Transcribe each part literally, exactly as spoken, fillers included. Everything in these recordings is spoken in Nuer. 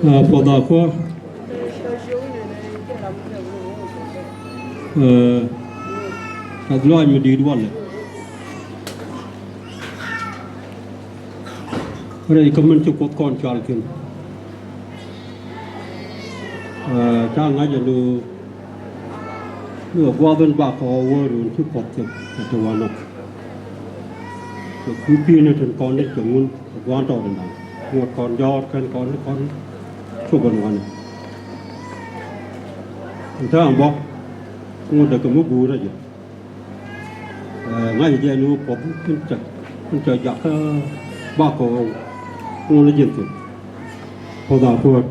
Ɛ, puɔth a kuäär. Ɛ, a luaac mi di̱i̱t walɛ. Rɛy kä min ci Kuoth kɔn cɔal kɛn. Ɛ, ca ŋa̱c ɛ ni, ni ɛ gua̱a̱th in bakɔ wä run ci Kuoth cɛ, cɛ te wanɔ. Cɛ kui̱ pi̱i̱n ni tin kɔn ni cɛ ŋun ɛ gua̱a̱n tɔɔt in da̱ŋ. Ŋuɔ̱t kɔn jɔɔr kɛn kɔn ni kɔn cuk ɛn wanɔ. Ɛn täämɛ bä ŋuɔ̱t dee kɛ mi guur ɛ jɛ. Ɛ, ŋa̱c jɛ ni wä puɔth in cɛ, in cɛ jak kä bakɔ ŋun a ji̱n thi̱n. Puɔth a kuäär.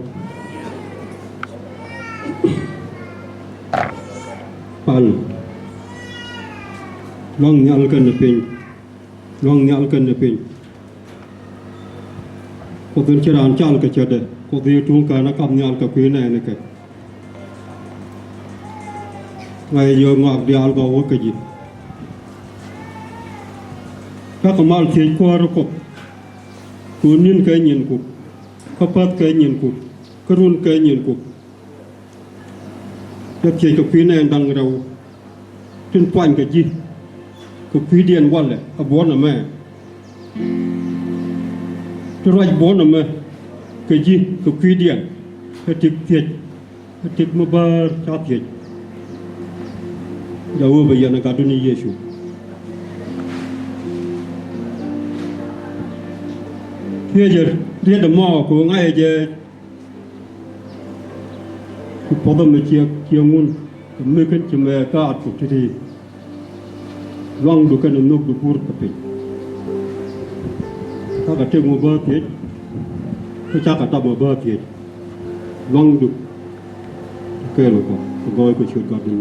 Pan. Luaŋ nhial kɛn ni piny. Luaŋ nhial kɛn ni piny. Kuoth in ci raan cal kɛ cätdɛ. Kuoth in tuŋ kɛn a kap nhial kɛ kui̱ nɛɛni kɛ. Ŋa̱c yɛ ŋɔak diaal gɔw wä kä ji̱. Cakɔ mal thiec kuäär Kuoth. Kɛ ni̱n kɛ nyinku. Kä päth kɛ nyinku. Kä run kɛ nyinku. Cɛ thiec kɛ kui̱ nɛɛn da̱ŋ rɛw. Tin puany kɛ ji̱ kɛ kui̱diɛn walɛ a buɔ̱n ɛmɛ. Ti ruac buɔ̱n ɛmɛ kɛ ji̱ kɛ kui̱diɛn ɛ tik thiec, ɛ tik mi bäär ca thiec. Jɛ wee bɛ yɛn ɛ gatdu ni Yecu. Thiecɛ riet ɛmɔ kɛ ɣöö ŋa̱cɛ jɛ. Ci puɔth ɛmɛ ciɛ, ciɛ ŋun kɛ mi kɛn ci mɛ ka at kɛ ti̱ti̱. Luaŋdu kɛnɛ nhökdu guur kɛ piny. Cakɛ tëk mɔ bä thiec. Kä cakɛ tap mɔ bä thiec. Luaŋdu kɛɛl kɔ kɛ gɔɔy kɛ ciöt gat ni.